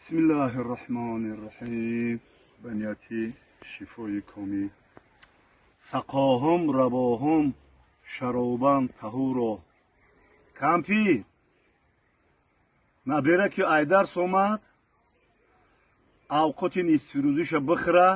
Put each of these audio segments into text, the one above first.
Бисмиллаҳир-раҳмонир-раҳим. Ба нияти шифои комил. Сақоҳум рабоҳум шаробан таҳуро. Кампи набера ки айдарс омад, авқоти нисфирӯзиша бихӯра.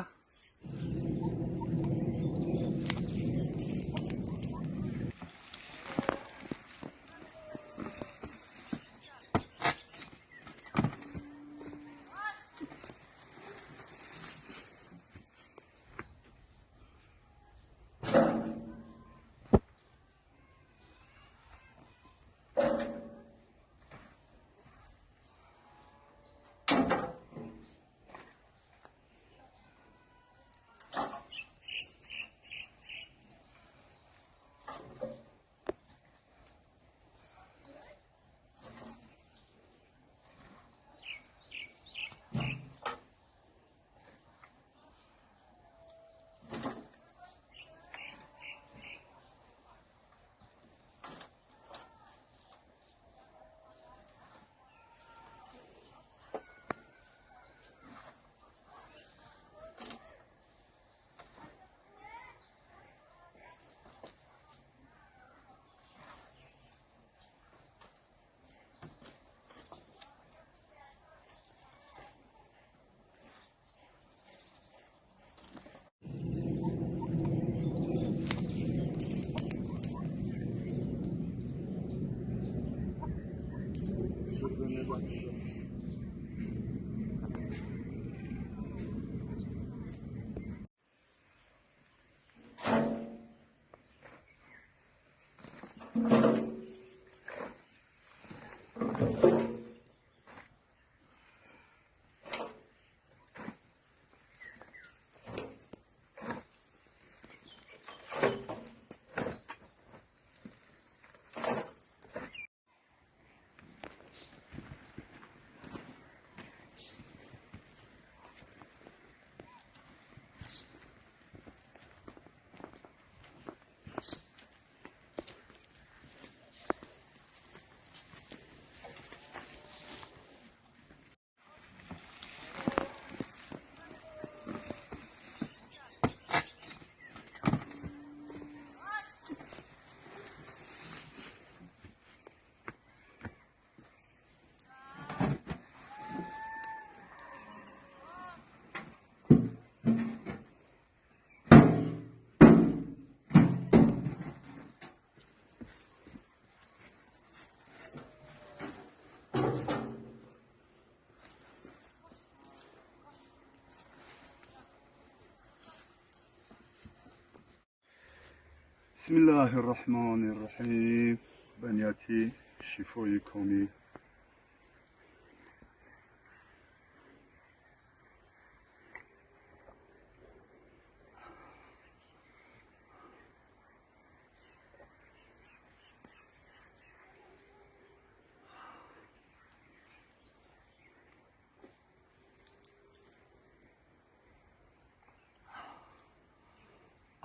Бисмиллаҳир-раҳмонир-раҳим. Ба нияти шифои комил.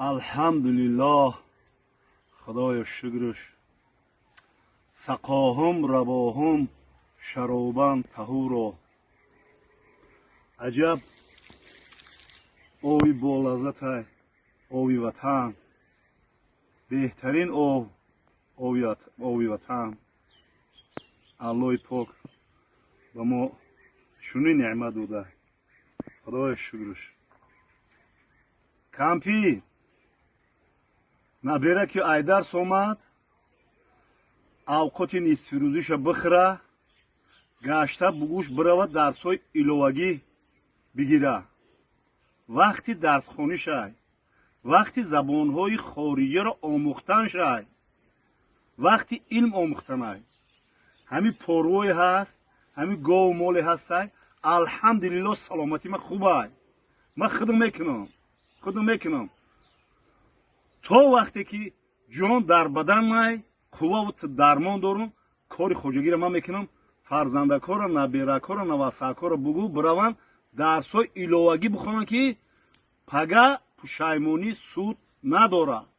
Алҳамдулиллоҳ, Худоё шукрш. Сақоҳум рабоҳум шаробан таҳуро. Аҷаб оби болаззатай, оби ватан. Беҳтарин об, оби ватан. Аллоҳи пок ба мо чунин неъмат дода. Худоё шукрш. Кампи набера ки айдарс омад, авқоти нисфирӯзиша бихӯра, гашта бугӯш биравад дарсҳои иловагӣ бигира. Вақти дарсхонӣ шай, вақти забонҳои хориҷиро омӯхтан шай, вақти илм омӯхтанай. Ҳамин порвое ҳаст, ҳамин гову моле ҳастай. Алҳамдулиллоҳ, саломатӣ ман хубай. Ман худм мекунам, худм мекунам. То вақте ки ҷон дар бадан май, қувваву дармон дорум, кори хоҷагиро ман мекунам. Фарзандакоро, наберакоро, навасакоро бугӯ бираванд дарсҳои иловагӣ бихонанд, ки пага пушаймонӣ суд надорад.